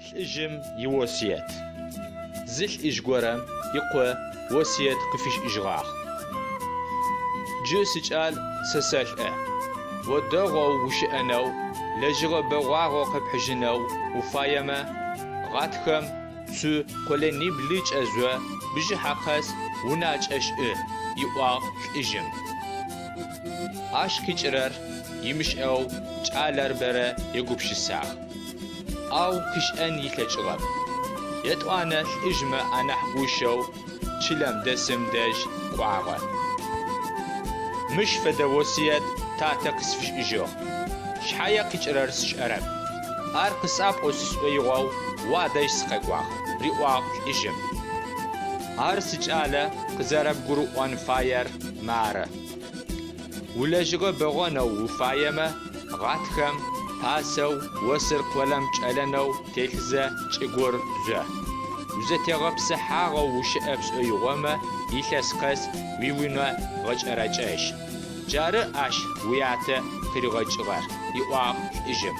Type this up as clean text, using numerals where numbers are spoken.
Лӏыжъым иосыет. Зы лӏыжъ горэм ыкъо осыет къыфишӏыжьыгъагъ. Джы, сикӏал, сэ сэлӏэ. О дэгъоу ущыӏэнэу, лэжьыгъэ бэгъуагъэ къэпхьыжьынэу уфаемэ, гъатхэм цу къолэниблыкӏэ жъо, бжыхьэ къэс унакӏэ шӏы, ыӏуагъ лӏыжъым. Ащ къикӏырэр ымышӏэу кӏалэр бэрэ егупшысагъ. Ау къышӏэн ылъэкӏыгъэп. Етӏуанэ лӏыжъмэ анахь ӏушэу чылэм дэсым дэжь кӏуагъэ. Мыщ фэдэ осыет татэ къысфишӏыжьыгъ. Шъхьае къикӏырэр сшӏэрэп. Ар къысапӏо сшӏоигъоу уадэжь сыкъэкӏуагъ, риӏуагъ лӏыжъым. Ар сикӏалэ къызэрэбгурыӏон фаер мары. Уилэжьыгъэ бэгъонэу уфаемэ, гъатхэм пасэу осыр къолэм кӏэлэнэу телъызэ чӏыгур жъо. Узэтегъэпсыхьагъэу ущыӏэ пшӏоигъомэ, илъэс къэс уиунэ гъэкӏэрэкӏэжь. Джары ащ уятэ къыригъэкӏыгъэр, ыӏуагъ лӏыжъым.